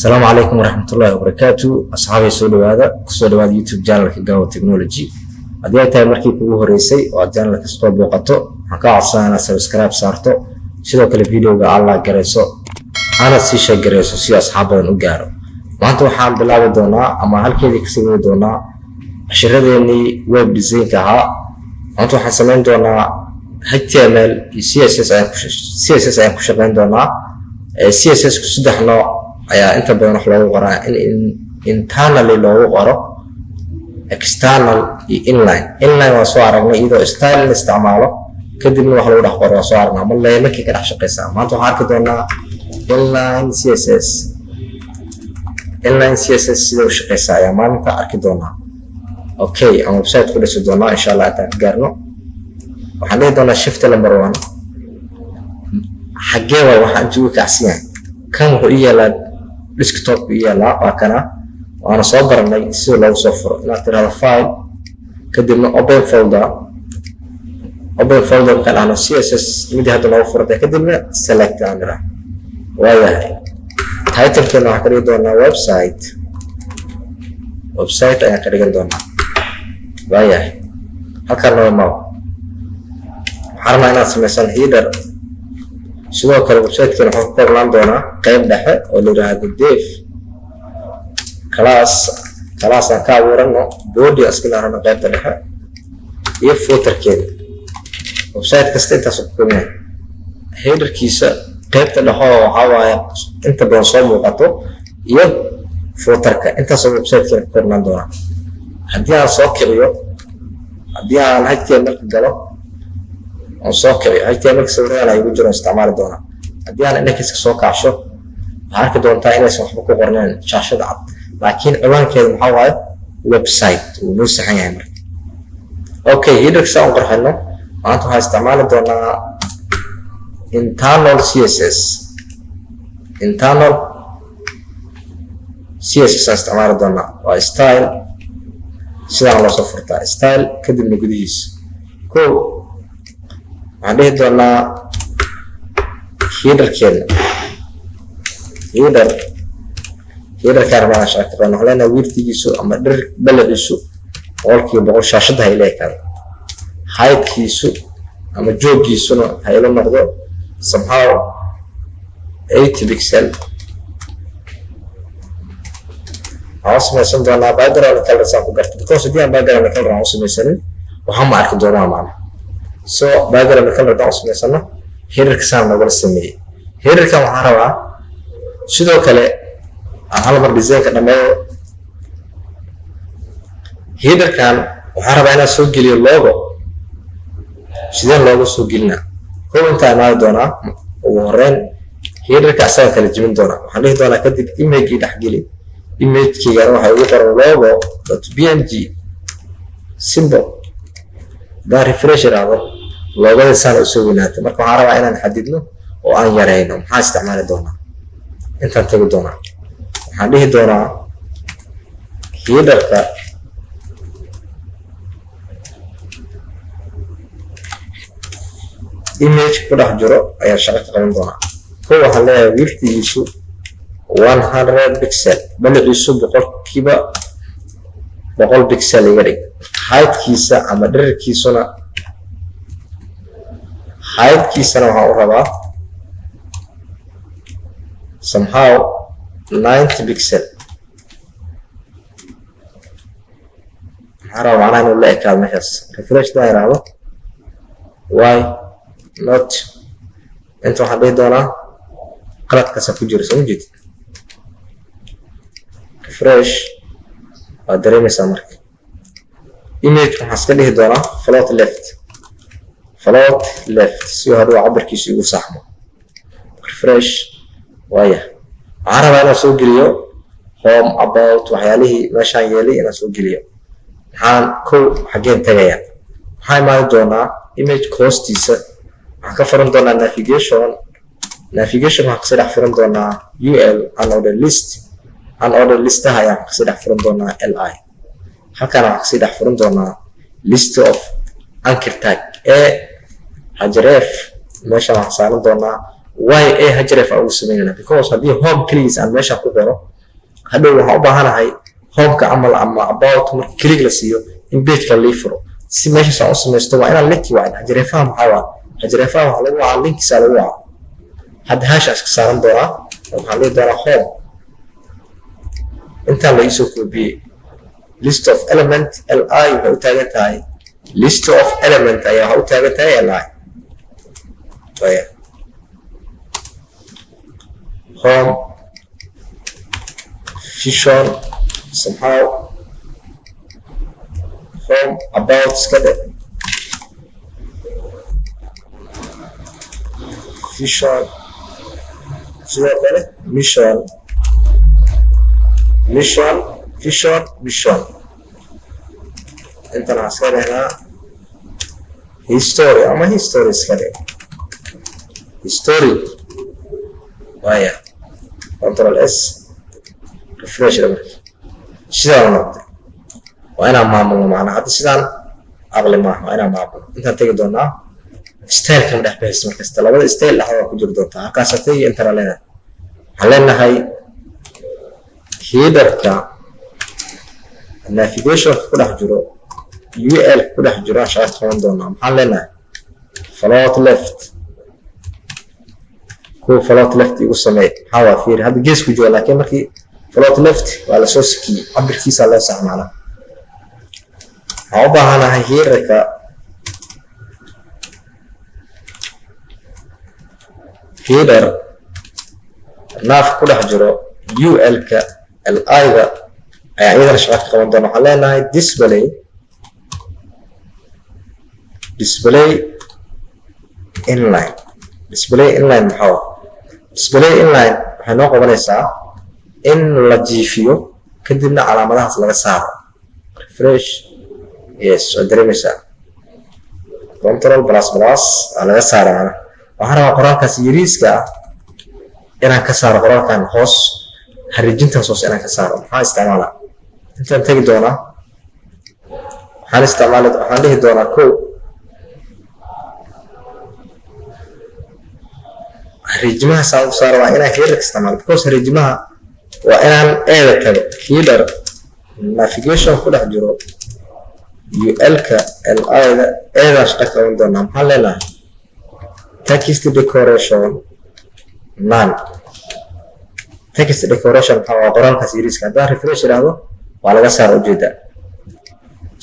Asalaamu calaykum waraxmatullaahi wabarakaatu. Asxaabay, soo dhawaada, kusoo dhawaada YouTube channelka Gawa Technology. Haddii ay tahay markii kugu horeysay oo aad channelka soo booqato, waxaan kaa codsanaa inaad subscribe saarto, sidoo kale videoga aad like garayso, aana sii share garayso si asxaab badan u gaaro. Maanta waxaan bilaabi doonaa ama halkeedii kasii wadi doonaa cashiradeenii web designka ahaa. Maanta waxaan samayn doonaa HTML iyo CSS ayaan ku CSS ayaan ku shaqeyn doonaa. CSS ku saddex nooc ayaa inta badan wax loogu qoraa: in internally loogu qoro, external iyo inline. Inline waa soo aragnay, iyadoo style la isticmaalo kadibna wax lagu dhex qoro waa soo aragnay, ama laymakii ka dhex shaqeysaa. Maanta waxaan arki doonaa inline CSS. Inline CSS sida u shaqeysaa ayaa maalinta arki doonaa. Okay, aan website ku dhisi doonaa insha Allah. Intaan ka gaarno, waxaan dhihi doonaa shift number one. Xaggee waay? Waxaan intuu uga kacsan yahay kan wuxuu i yaalaa desktop i yaalaa, waa kana. Waana soo baranay sida loogu soo furo: inaad tirahdo file, kadibna open folder. Open folder markaan dhahno, CSS midii hadda noogu furatay, kadibna select aan niraahdo. Waayahay, titlekeena waxaan ka dhigi doonaa website. Website ayaan ka dhigan doonaa. Waayahay, halkaan noo imaw. Waxaan rabnaa inaad samaysan header. Sidoo kale websitekeena wuxuu ka koobnaan doonaa qeyb dhexe oo la yidhaahdo div class. Class aan ka abuurano body iska laarano qeybta dhexe iyo footerkeeda. Website kasta intaas ku kooban yahay: headerkiisa, qeybta dhexe oo waxaa waaye inta badan soo muuqato, iyo footerka. Intaasoo websitekeena ka koobnaan doonaa. Haddii aan soo kiciyo, haddii aan HTML galo oon soo kiciyo HTML, sawiradan ay igu jiro isticmaali doonaa. Haddii aan indexka soo kacsho, waxaa arki doontaa inaysan waxba ku qornayn shaashada cad, laakiin ciwaankeedu maxaa waaye? Website wuu noo saxan yahay. Marka okay, headerka saa u qorxino, maanta waxaan isticmaali doonaa internal CSS. Internal CSS aan isticmaali doonaa waa style. Sidaan loo soo furtaa style, kadibna gudihiisa ko waxaan dhihi doonaa headerkeena. Header, headerkaan rabaa inaan shaqo ka qabno. Waxaan leenahay widthgiisu ama dhir balaciisu 100% shaashadda ha ila ekaado, heightkiisu ama jooggiisuna ha ila noqdo somehow 80 pixel. Waxaan u samaysan doonaa background color saan ku garto, because haddii aan background color aan u samaysanin, waxaan ma arki doonaa macna. So background color haddaan u samaysano, headerka saan noogala sameeyey. Headerkan waxaan rabaa sidoo kale aan hal mar designka dhameeyo. Headerkan waxaan rabaa inaan soo geliyo logo. Sideen looga soo gelinaa? Kow, intaa imaadi doonaa. Ugu horeyn headerka asaga kala jebin doonaa. Waxaan dhihi doonaa kadib image dhex geli. Imagekeygana waxay ugu qoran logo.png. Simple. Haddaan refresh iraahdo, logoda saan usoo weynaatay. Marka waxaan rabaa inaan xadidno oo aan yareyno. Maxaa isticmaali doonaa? Intaan tegi doonaa, waxaan dhihi doonaa headerka image ku dhex jiro ayaan shaqo ka qaban doonaa. Kow, waxaan leeyahay widthgiisu 100 pixel, baliciisu 100% pixel iga dhig. Heightkiisa ama dhererkiisuna, heightkiisana waxaan u rabaa somehow 90 pixel. Maxaa rabaa macnaha? Inuu la ekaado meeshaas. Refresh daa iraahdo, why not? Inta waxaan dhihi doonaa qaladkaasa ku jira, soo ma jeedid? Refresh waad dareemaysaa. Marka image waxaan iska dhihi doonaa float left, float left, si uu hadhow cabirkiisu igu saxmo. Refresh. Waaya, waxaan rabaa inaan soo geliyo home, about, waxyaalihii meeshaan yeelay inaan soo geliyo. Maxaan kow, xaggeen tagayaa? Waxaan imaani doonaa image hoostiisa. Waxaan ka furan doonaa navigation. Navigation waxaan kasii dhex furan doonaa ul, unordered list. Unordered listaha ayaan kasii dhex furan doonaa li. Halkaan waxaan kasii dhex furan doonaa list of anchor tag a href. Meeshaan waxaan saaran doonaa y a href aan ugu sameynayna, because haddii home keligiis aan meeshaan ku qoro Hadhow waxaan u baahanahay homeka camal ama about marka click la siiyo in pageka lii furo. Si meeshaas aan u samaysto, waa inaan linki wacin. Href-aha maxaa waa? Href-aha waxaa lagu wacaa, linkisaa lagu wacaa. Hadda hash iska saaran doonaa oo waxaan dhihi doonaa home. Intaan la iisoo koobiyey, list of element li waxay u taagan tahay, list of element ayaa waxay u taagan tahay li. Waya home, vision, somehow home, about iska dhe, vision, sidoo kale mission, mission, vision, mission. Intan waxaan iska dhehnaa history ama history iska dhe, history. Waya Control S, refresh. Marka sidaan noqday, waa inaan maamulno. Macnaa hadda sidaan aqli maaha, waa inaan maamulno. Intaan tegi doonaa style-kan dhex bahaysa. Markasta labada style dhexda waa ku jiri doontaa. Halkaasa tegi, intana leenahay, waxaan leenahay headerka navigationka ku dhex jiro, ul ku dhex jiro, aan shaqo qaban doonaa. Maxaan leenahay? Float left. Kuwa float left igu sameey. Maxaa waa? Fiiri, hadda gees ku jiro, laakiin markii float left waa lasoo sikiyey, cabirkiisa loo sax. Macnaha waxaan u baahanahay headerka header nav ku dhex jiro, ul-ka li-ga ayaa iyadana shaqo ka qaban doona. Waxaan leenahay display inline. Display inline maxaa waa? Display inline waxay noo qabanaysaa in la jiifiyo, kadibna calaamadahaas laga saaro. Refresh. Yes, waa dareemaysaa. Control plus plus, waa laga saara. Macnaha waxaan rabaa qoraalkaas yariiska ah inaan ka saaro, qoraalkan hoos, xariijintaas hoos inaan ka saaro. Maxaa isticmaalaa? Intaan tegi doonaa, waxaan isticmaali, waxaan dhihi doonaa kow, xariijimahaas aan u saaro waa inaan header isticmaalo, because xariijimaha waa inaan eeda tago, header navigation ku dhex jiro, ul-ka li-da eedaan shaqo qaban doonaa. Maxaan leenahay? Text decoration none. Text decoration maxaa waa? Qoraalkaas yariiska haddaan refresh idhaahdo, waa laga saara, ujeedaa.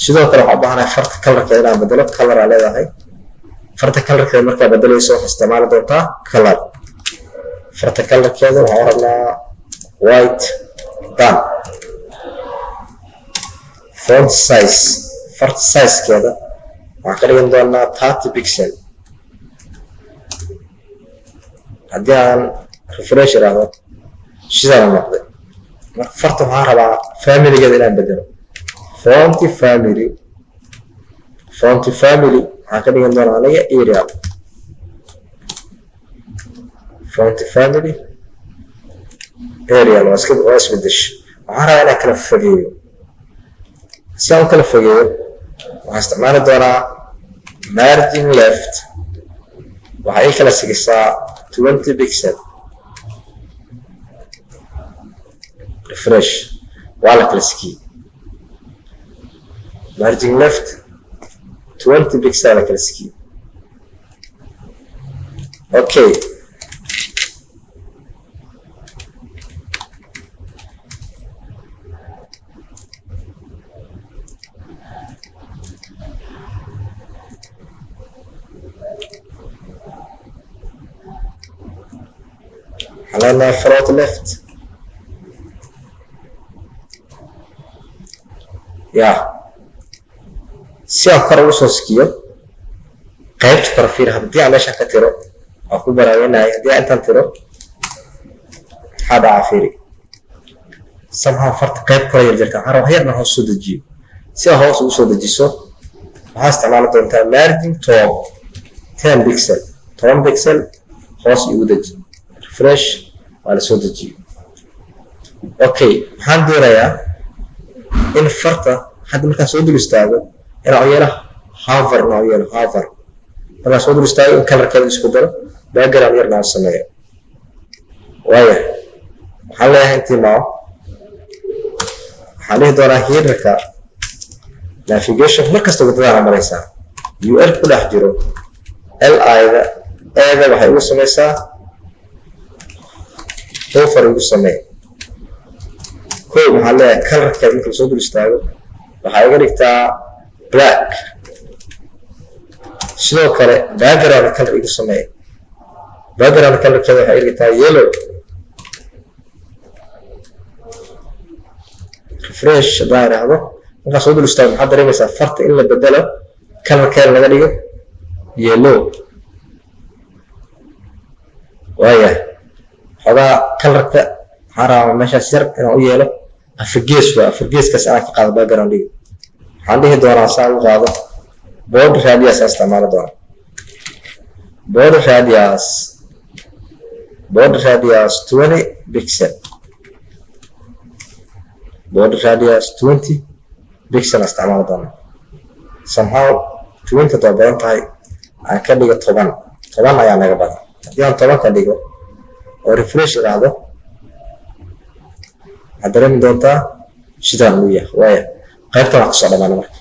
Sidoo kale waxaa u baahanahay farta colorkeeda inaan bedelo. Color aa leedahay. Farta colorkeeda markaa bedelayso, waxaa isticmaali doontaa color. Farta colorkeeda waxaan u rabnaa white. Done. Font size, farta sizekeeda waxaan ka dhigan doonaa 30 pixel. Haddii aan refresh idhaahdo, sidaana noqday. Marka farta waxaan rabaa familygeeda inaan bedelo. Font family, font family waxaan ka dhigan doonaa aniga Arial. Font family Arial waa iska, waa isbedesha. Waxaan rabaa inaan kala fogeeyo. Si aan u kala fogeeyo, waxaan isticmaali doonaa margin left. Waxaa ii kala sigisaa 20 pixel. Refresh, waa la kala sikiyey. Margin left 20 pixel la kala sikiyey. Okay, waxaan leenahay float left. Ya si aan kor ugu soo sikiyo qaybta kore, fiir, haddii aan meeshaan ka tiro, waan ku baraaweynaya. Haddii aan intaan tiro, maxaa dhacaa? Fiiri, somehow farta qayb kore yar jirta. Waxaan rabaa wax yar inaan hoos soo dejiyo. Si aad hoos ugu soo dejiso, waxaa isticmaali doontaa margin top 10 pixel. 10 pixel hoos igu deji. Refresh, waa la soo dejiyey. Okay, waxaan doonayaa in farta hadda markaan soo dul istaago inaan u yeelo hover, inaan u yeelo hover markaan soo dul istaago, in colorkeeda isku daro, background yarna aan sameeyo. Waaya, waxaan leeyahay intii mao Waxaan dhihi doonaa headerka navigation markasta waddadaana maraysaa, ul ku dhex jiro li-da eeda waxay igu samaysaa hover igu samee. Kow, waxaan leeyahay colorkeeda marka lasoo dul istaago waxaa iga dhigtaa black. Sidoo kale background color igu samee. Background colorkeeda waxay iga dhigtaa yellow. Refresh haddaan idhaahdo, markaa soo dul istaago, maxaad dareemaysaa? Farta in la bedelo, colorkeeda laga dhigo yellow. Waayahay, xoogaa colorka waxaan rabaa meeshaas yar inaan u yeelo afargees. Waa afargeeskaas inaan ka qaado background-iga. Waxaan dhihi doonaa, saan u qaado, border radius aan isticmaali doonaa. Border radius 20 pixel, border radius 20 pixel aan isticmaali doonaa. Somehow 20 waa badan tahay, aan ka dhigo 10. 10 ayaa naga badan. Haddii aan 10 ka dhigo oo refresh idhaahdo, waxaad dareemi doontaa sidaan uu yahay. Waaya, qaybtan waa kusoo dhamaana. Marka